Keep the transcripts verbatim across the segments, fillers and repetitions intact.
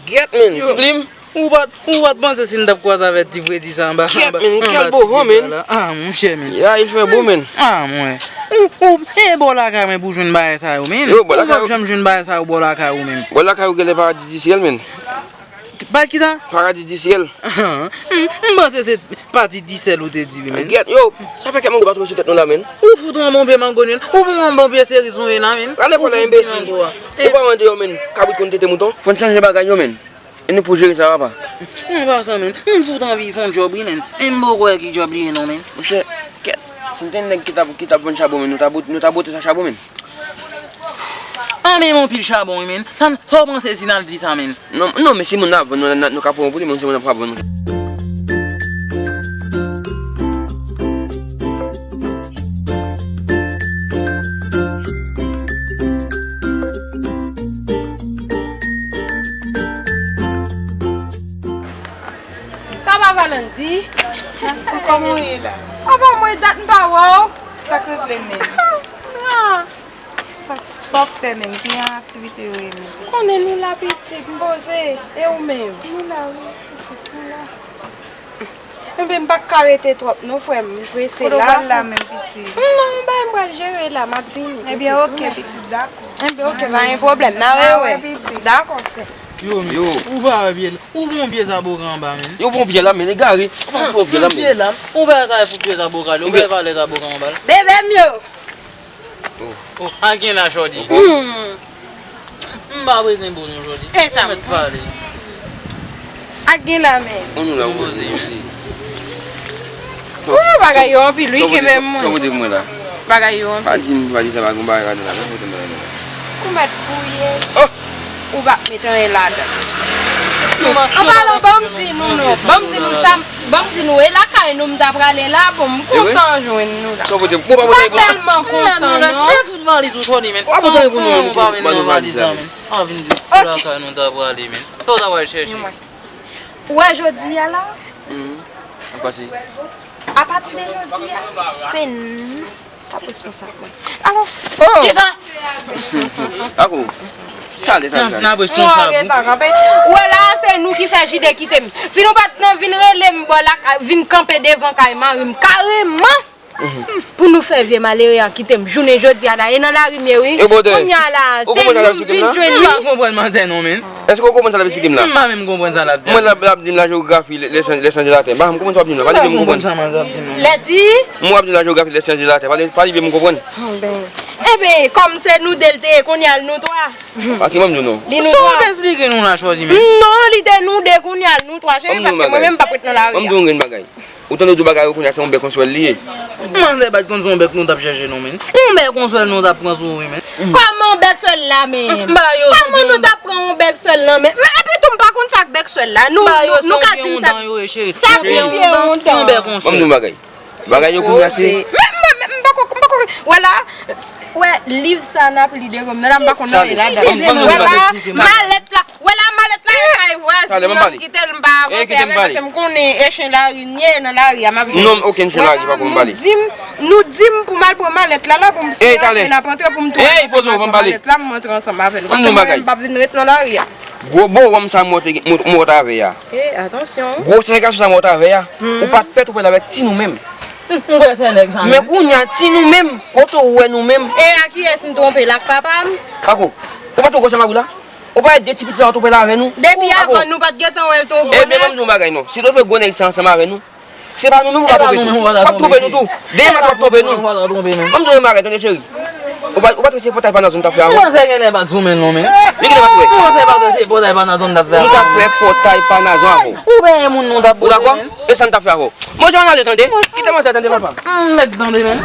Gyèt, men, ti plim. Ou pa t, ou pa t panse si n t ap kwaze avèk ti fredi sa anba, anba, anba ti plim la? Ah, monchè, men. Ya, il fè bon, men. Ah, mwen. Ou, ou, e bò lakay mwen pou jwenn bagay sa yo, men. Yo, bò lakay ou. Ou p ap janm jwenn bagay sa yo bò lakay ou, men. Bò lakay ou genlè paradi di syèl, men. Pa kisa? Paradi di syèl. M, m panse se pati di syèl ou te di wi, men. Gyèt, yo, sa fè kè mango pa tonbe sou tèt nou la, men. Ou fout yon bon pye mango, men. Ou bon, bon pye seri sou la, men. Rale pou la, enbesil. Ou pa mande yo, men. Kabrit konn tete mouton. Fò n chanje bagay yo, men. E nou pou jere sa, papa. M pa sa, men. M fout anvi fè yon djòb, wi, men. E m poko wè ki djòb li ye, non, men. Monchè, kèt. Si n te nèg ki t ap, ki t ap vann chabon, men, nou ta bot-, nou ta bote sa chabon, men. An, men, yon pil chabon, wi, men. Sa, sa w panse si n al di sa, men? Non, non, men si moun nan ap vann, nou, nou, nou ka pran yon pou li, men si moun nan p ap vann, nou. Sa va, Valendy? Kòman w ye la? Anba mwen dat m pa wè w. Sa k regle menm? Ah. Sa, sa w ap fè menm? Ki jan aktivite yo ye menm, pitit? Konnen nou la, pitit, m poze. E ou menm? Nou la, wi, pitit, nou la. Enben, m pa ka rete twòp non, frè m, m prese la. Kote w pral la menm, pitit? Non, bay m pral jere la, m ap vini, pitit. Ebyen, oke, pitit, dakò. Enben, oke, pa gen pwoblèm, n a rewè. Dakò, frè. Yo, men, ou pa wè pye la? Ou bon pye zaboka anba, men. Yo bon pye la, men, egare. Ou pa bon pye la, men. Pye la, ou pa sa pou pye zaboka, ou pa valè zaboka anba la. Bebe m yo! Oh, oh, a gen la, Jòdi. Hmm. M pa bezwen bon non, Jòdi. E sa. Ou mèt pale. A gen la, men. Ou nou la, ou poze, ou si. Oh, bagay yo anpil, wi, kenbe m mwen. Sa w pote pou mwen la? Bagay yo anpil. Pa di m, pa di sa, pa gon bagay ladan la, pa pote m bagay la. Ou mèt fouye. Oh! Ou pa met anyen ladan. An palan, ban m di nou non. Ban m di nou sa, ban m di nou, e lakay nou m ta prale la, bon, m kontan jwenn nou la. Sa w pote? Bon, pa pote pou mwen. M pa tèlman kontan non. Fout valiz ou Jòdi, men. Ou pa pote pou mwen, ou pa vin nan valiz la, men. An vin di pou lakay nou ta prale, men. Sa w ta pral chèche? Ou wè jodi a la? Mhm. Apati de jodi a, se nou k ap responsab mwen. Alò, oh! Kisa? Ako, talè, talè, talè. N ap responsab ou. Ou wè la, se nou ki fè Jide kite m. Si nou pa t nan vin rele m bò la, vin kanpe devan kay mari m kareman, pou nou fè vye malere a kite m jounen jodi a la, e nan lari m ye wi. Kounye a la, se nou vin jwenn li. M pa konprann manzè non, men. Èske w konprann sa l ap esplike m la? M pa menm konprann sa l ap di. Mwen l ap, l ap di m la jewografi, lè, lè sans, lè sans de la tè. M pa janm konprann sa w ap di m la. Pa rive m konprann. Lè di? Mwen w ap di m la jewografi, lè sans de la tè. Pa, pa rive m konprann. Enben, enben, kòm se nou de l te ye, kounye a l nou twa. Paske mwen m di w non. Li nou twa. Sa w ap esplike nou la, Shorty, men? Non, li te nou de, kounye a l nou twa, cheri, paske mwen menm m p ap ret nan lari a. Mwen m di w yon grenn bagay. Ou tande w di w bagay yo kounye a se yon bèk yon swèl li ye. Manzè pa t konn se yon bèk nou t ap chèche non, men. Yon bèk yon swèl nou t ap pran sou ou wi, men. Kòman bèk swèl la, men? Kòman nou t ap pran yon bèk swèl la, men? Men epi tou m pa konn sa k bèk swèl la. Nou, nou, nou ka di m sa. Sa k pye yon dan. Yon bèk yon swèl. Ban m di w yon bagay. Bagay yo kounye a se. Men, men, men, m pako, m pako. Wè la, wè liv sa n ap li devan m nan la, m pa konn anyen ladan. Wè la, malèt la. Wè la malèt la e kay vwazin nan, kite l m pa avanse avè l paske m konnen e chen lari m ye, nan lari a m ap jwenn. Non, okenn chen lari pa pou m pale. Nou di m, nou di m pou m al pran malèt la la pou m siyale n ap antre pou m tou al pran malèt la m antre ansanm avè nou paske mwen menm m p ap vin ret nan lari a. Gwo bowonm sa mwen te, mwen, mwen t avè a. E, atansyon. Gwo sèl gason sa mwen t avè a. Ou pa t pè twonpe l avèk ti nou menm. M kwè se nèg sa menm. Men kounye a ti nou menm, kote w wè nou menm? E a kiyès m twonpe l, ak papa m? Pako, ou pa t wè gwo sè mari w la? Ou pa wè de ti pitit sa yo twonpe l avè nou? Depi avan nou pa t gentan wè l twonpe. Ebyen ban m di w yon bagay non. Si w twonpe gwo nèg sa ansanm avè nou, se pa nou menm ou pa twonpe tou. W ap twonpe nou tou. Demen maten w ap twonpe nou. Ban m di w yon bagay, tande cheri. Ou pa, ou pa t wè se pòtay Panazon t ap fè avè w? Manzè genlè pa t sou men non, men. Li genlè pa t wè. Manzè pa t wè se pòtay Panazon t ap fè avè w. Nou t ap fè pòtay Panazon avè w. Ou benyen moun nou t ap pote men. Ou dakò? E sa n t ap fè avè w? Manje ann ale tande. Kite manzè tande papa. M mèt tande men.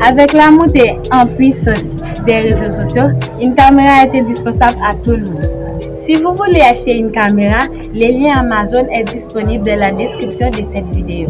Avec la montée en puissance des réseaux sociaux, une caméra est indispensable à tout le monde. Si vous voulez acheter une caméra, le lien Amazon est disponible dans la description de cette vidéo.